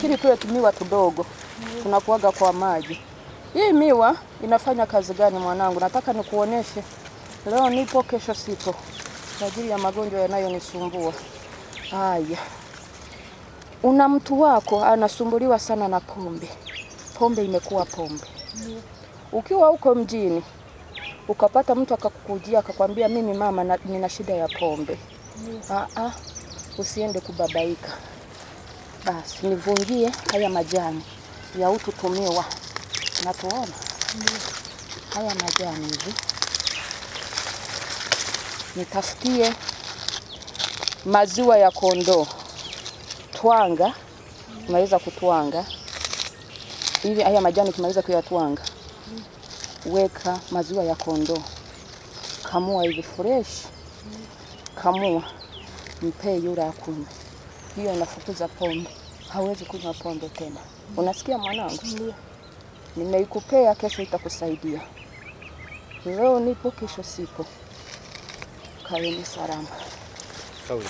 Kili tule tumiwa tudogo tunakuaga kwa maji. Hii miwa inafanya kazi gani mwanangu? Nataka nikuoneshe. Leo nipo, kesho sipo, kwa ajili ya magonjwa yanayonisumbua. Haya, una mtu wako anasumbuliwa sana na pombe. Pombe imekuwa pombe. Ukiwa huko mjini ukapata mtu akakukujia akakwambia, mimi mama nina shida ya pombe. Usiende kubabaika. Basi nivungie haya majani ya ututumiwa. Natuona haya majani hivi, nitafutie maziwa ya kondoo, twanga. Unaweza kutwanga hivi haya majani, ukimaliza kuyatwanga weka maziwa ya kondoo, kamua hivi fresh, kamua, mpe yule akunywe. Hiyo inafukuza pombe, hawezi kunywa pombe tena. Unasikia mwanangu? Nimeikupea, kesho itakusaidia. Leo nipo, kesho sipo. Kaeni salama. Sawa.